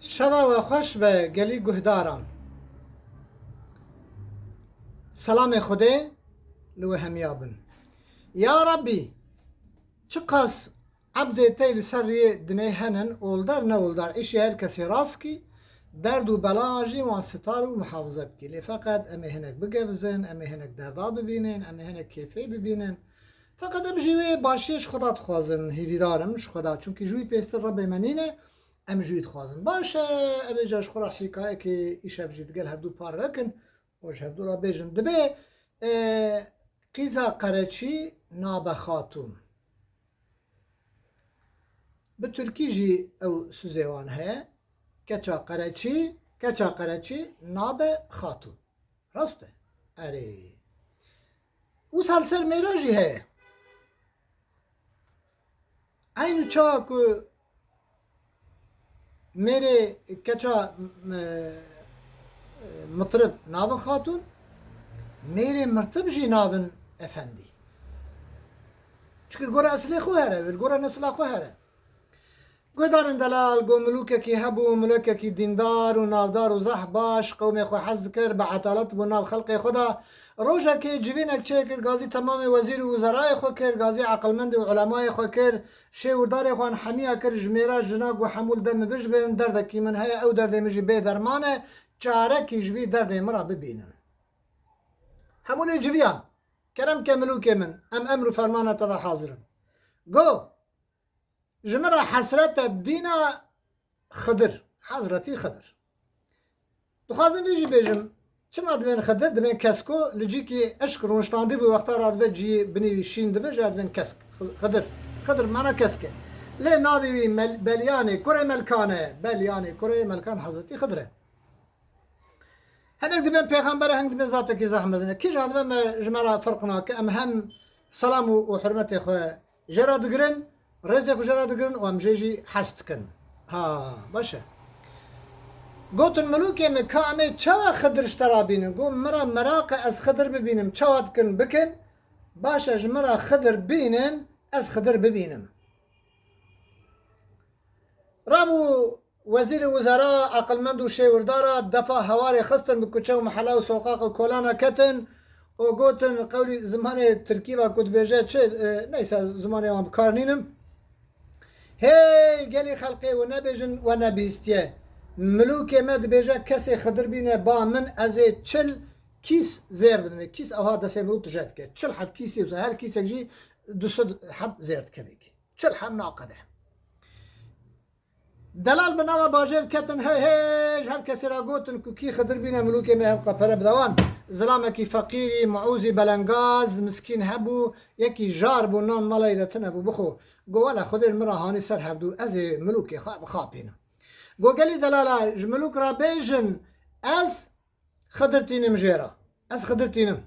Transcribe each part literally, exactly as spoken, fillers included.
Şeva we xweş be gelî guhdaran. Selamê Xwedê li we hemiya bin. Ya Rabbî, çiqas ebdê tey li ser riyê dinê henin, oldar ne oldar, îşê her kesê rast kî, derd û bela jî wan sitar û muhafize bikî. Lê feqet em ê hinek bigevizin, em ê hinek derda bibînin, em ê hinek kêfê bibînin. Feqet em jî wê başiyê ji Xweda dixwazin, hîvîdar im ji Xweda. Çunkî ji wî pêstir Rebbê me nîne, em ji wî dixwazin. Baş e, em ê ca ji xwe re hîkayekê îşev jî digel hevdû parve kin û ji hevdû re bêjin. Dibê, e, qîza qereçî nabe xatûn. Bi tirkî jî ew suzê wan heye. Keça qereçî, keça qereçî nabe xatûn. Rast e? Erê. Wisa li ser mêra jî heye. Eynû çawa ku mêrê keça, e, mitrib navin xatûn, mêrê mirtib jî navin efendî. Çunke gora eslê xwe here, li gora nesla xwe here. Guhdarên delal, go milûkekî hebû, milûkekî dîndar û navdar û zehf baş, qewmê xwe hez dikir, bi edalet bû nav xelqê xwe de. Rojekê civînek çêkir, gazî temamê wezîr û wizerayê xwe kir, gazî eqilmendê û ulemayê xwe kir, şêwirdarê xwe an hemiya kir, ji mêra jina go hemû li dem min bijibin, derdekî min heye, ew derdê min jî bê derman e, çarekî ji vî derdê min re bibînin. Hemû lê civiyan, kerem ke milûkê min, em emr û fermana te de hazir in. Go, ji min re hesret e dîna Xidir, Hezretî Xidir. Dixwazim vê jî bêjim, çima dibên Xidir, dibên kesko, li cîkî eşk rûniştandî bû, wexta radibe cî binî wî şîn dibe, jê dibên kesk. Xi-, Xidir. Xidir mana kesk e. Lê navê wî Mel-, Belyanê kurê Melkan e. Belyanê kurê Melkan Hezretî Xidir e. Hinek dibên pêxember e, hinek dibên zatekî zehf mezin e. Kîjan dibe me ji me re ferq nake. Em hem selam û, û hurmetê xwe jê re digirin, rêzê xwe jê re digirin û em jê jî hez dikin. Ha, baş e. Gotin, milûkê min, ka em ê çawa Xidir ji te re bînin? Got, min re meraq e ez Xidir bibînim. Çawa dikin bikin. Baş e, ji min re Xidir bînin, ez Xidir bibînim. Rabû wezîrê wizara, eqilmend û şêwirdara defa hewarê xistin, bi kuçe û mehela û soqaq û kolana ketin û gotin, qewlî zimanê tirkî va ku dibêje çi, e, neyse, zimanê wan bi kar nînim. Hey, gelî xelqê, we nebêjin we nebihîstiye. Milûkê me dibêje, kesê Xidir bîne ba min, ez ê çil kîs zêr bidim. Kîs ewa destê min û tije dike. Çil heb kîsê wisa, her kîsek jî du sed heb zêr dike vêkî. Çil heb naqede. Delal bi nava bajêr ketin, hey hey, ji her kesê re gotin ku kî Xidir bîne, milûkê me hevqa pere bide wan. Zilamekî feqîrî, miûzî, belengaz, miskîn hebû, yekî jar bû, nan mala wî de tune bû, bixwe. Go, wele Xwedê li min re hanî ser hevdû, ez ê milûkê xwe bixapînim. Go, gelî delala, ji milûk re bêjin, ez Xidir tînim jê re. Ez Xidir tînim.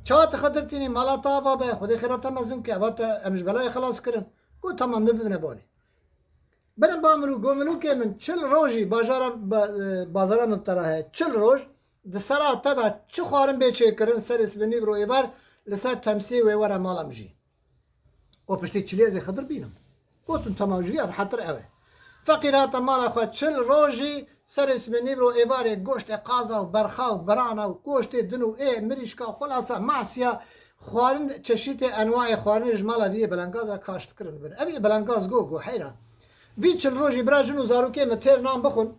Çawa tu Xidir tînî? Mala te ava be, Xwedê xêra te mezin ke, eva te em ji belayê xelas kirin. Got, tamam, min bibine balê. Birin ba milûk, got, milûkê min, çil rojî bajara, ba-, e, bazara min bi te re heye. Çil roj di sera te de çi xwarin bê çêkirin, serê sibê nîvro êvar li ser temsiyê wê were mala min jî. Û piştî çilî ez ê Xidir bînim. Gotin, tamam, ji vî ya rehetir ew e. Feqîr hate mala xwe çil rojî, serê sibê nîvro êvarê goştê qaza û berxa û birana û goştê din û ê mirîşka, xulasa, masiya, xwarin, çeşîtê enwayê xwarinê ji mala vî yê belengaza kaş dikirin dibin. Ev yê belengaz go, go, heyran. Vî çil rojî bira jin û zarokê min têr nan bixwin,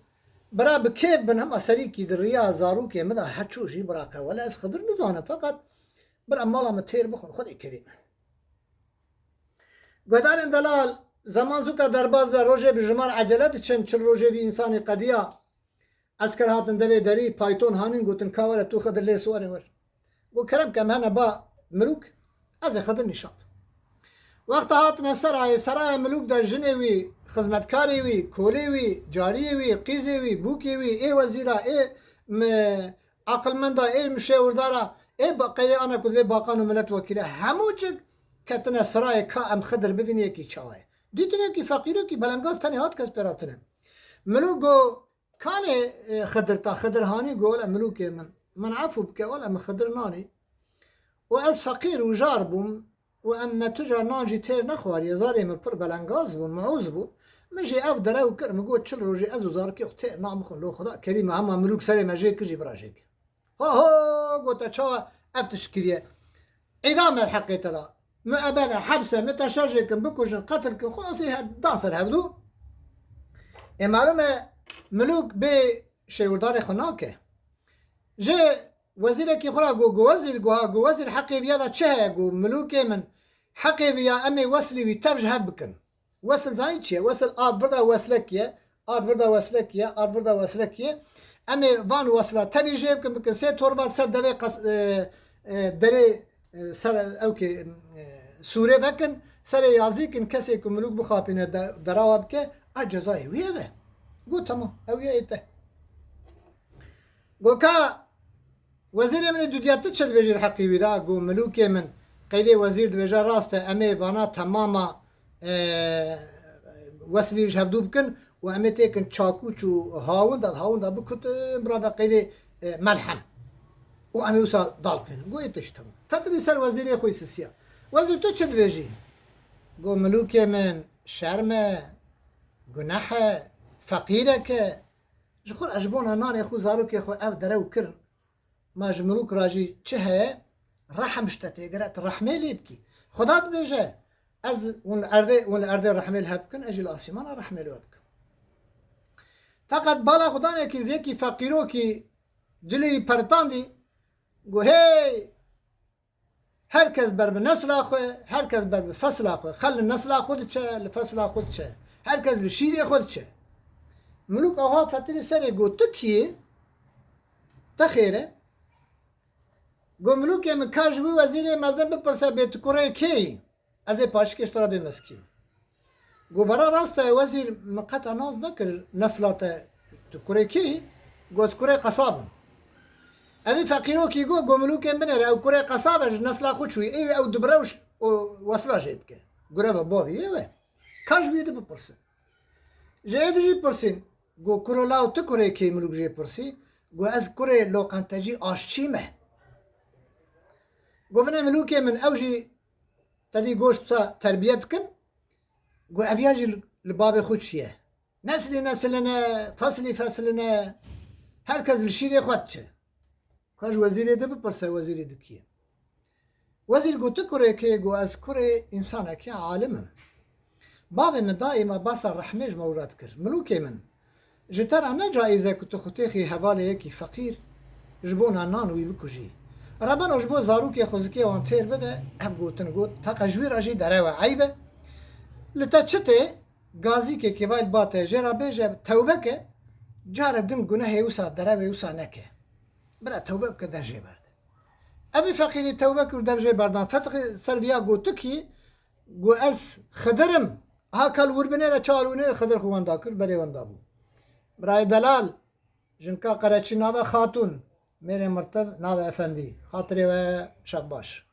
bira bi kêf bin, hema serîkî di riya zarokê min de heçû jî bira qe. Wele ez Xidir nizanim, feqet bira mala min têr bixwin, Xwedê kerîm e. Guhdarên delal, zeman zûka derbas be, rojê bi ji me re ecele diçin, çil rojê vî însanî qediya. Esker hatin devê derî, payton hanîn, gotin, ka were tu Xidir lê siwarê wer. Got, kerem ke, em hene ba milûk, ez ê Xidir nîşan. Wexta hatine serayê, seraya milûk de jinê wî, xizmetkarê wî, kolê wî, cariyê wî, qîzê wî, bûkê wî, ê wezîra, ê mi-, aqilmenda, ê muşewirdara, ê ba-, qeyrê ana ku divê baqan û miletwekîle, hemû cik ketine sirayê ka em Xidir bibînin yekî çawa ye. Dîtin yekî feqîrokî belengaz tenê hat kes pê re tune. Milûk go, kalê, e, Xidir ta, Xidir hanî go, wele milûkê min, min efû bike, wele min Xidir nanî. Û ez feqîr û jar bûm, û em me tu car nan jî têr nexwariye, zarê min pir belengaz bû, miûz bû. Min jî ev derew kir, min got çil rojê ez û zarokê xwe tê namixin lo Xuda kerîm e, hema milûk serê me jê kir jî bira jê kir. Ha ha, gote çawa ev tişt kiriye? Îdam e heqê te da. Muebede, hepse, min te şer jê kin, bikujin, qetil kin, xulasê he-, dan ser hevdû. Ê malum e, milûk bê şêwirdarê xwe nake. Ji wezîrekî xwe re got, got wezîr, got ha, got wezîr heqê viya de çi heye? Got milûkê min, heqê viya em ê weslî wî tev ji hev bikin. Wesil zanî çi ye? Wesil ad virda weslek ye, ad virda weslek ye, ad virda weslek ye. Em ê van wesla tevî jê bikin, bikin sê torba ser devê qas-, e, e, derê, e, ser ewkê, e, sûrê vekin, serê yazî kin, kesê ku milûk bixapîne de-, derawa bike, a cezayê wî ev e. Got tamam, ew ye ê te. Got ka wezîrê min ê dudiya tu çi dibêjî di heqî wî de? Got milûkê min, qeydê wezîr dibêje rast e, em ê vana temama, e, weslî ji hevdû bikin û em ê têkin çakûç û hawinda, hawinda bikutin, birave qeydê, e, melhem. Û em ê wisa dalqînin. Got ê tişt hemû. Fetilî ser wezîrê xwe sisiya. Wezîr tu çi dibêjî? Got milûkê min şerm e, guneh e, feqîrek e. Ji xwe re ji bona nanê xwe, zarokê xwe ev derew kirin. Ma ji milûk re jî çi heye? Rehm ji te têgere, tu rehmê lê bikî. Xuda dibêje, ez hûn li erdê, hûn li erdê rehmê li hev bikin, ez jî li asîmana rehmê li we bikim. Feqet bala xwe danekî zêkî feqîrokî cilî pertandî, got hey! Her kes ber bi nesla xwe, her kes ber bi fesla xwe. Xel li nesla xwe diçe, li fesla xwe diçe. Her kes li şîrê xwe diçe. Milûk awa fetilî serê got tu kî? Te xêr e. Got milûkê min, ka ji wî wezîrê mezin bipirse bê tu kurê kê yî? Ez ê paşikê ji te re bêm ez kî me. Got bera rast e wezîr, min qet nas nekir nesla te, tu kurê kê yî? Got kurê qesab im. Evî feqîrokî got, got milûkê min ê re, ew kurê qesab e, ji nesla xwe çûyî, ê ew dibire û ş-, û wesla jê dike. Gureve bavî yê we. Ka ji wî di bipirsin. Ji ê di jî pirsîn. Got kuro law tu kurê kê yî? Milûk jê pirsî. Got ez kurê loqentecî, aşçî me. Got binê milûkê min, ew jî tevî goşt wisa terbiye dikin. Got ev ya jî li, li bavê xwe çiye. Neslî nesiline, feslî fesline, her kes li şîrê xwe diçe. Ka ji wezîrê de bipirse, wezîrê di kî ye? Wezîr got tu kurê kê? Got ez kurê însanekî alim im. Bavê min daîma basa rehmê ji me re dikir. Milûkê min, ji te re ne caiz e ku tu xwe têxî hevalê yekî feqîr, ji bona nan wî bikujî. Rebeno ji bo zarokê xwezikê wan têr bibe, ev gotin got, feqet ji wî re jî derew e, eyb e. Li te çi tê? Gazîkê kêvayî li ba te jê re bêje tewbe ke, carek din gunehê wisa, derewê wisa neke. Bira tewbe bike, dev jê berde. Evî feqîrî tewbe kir û dev jê berdan. Fetixî ser viya got tu kî? Got ez Xidir im. Ha kal wir binêre çal winê Xidir xwe wenda kir, berê wenda bû. Birayê delal, jinka qereçî nave Xatûn, mêrê mirtiv nave Efendî. Xatirê we şev baş.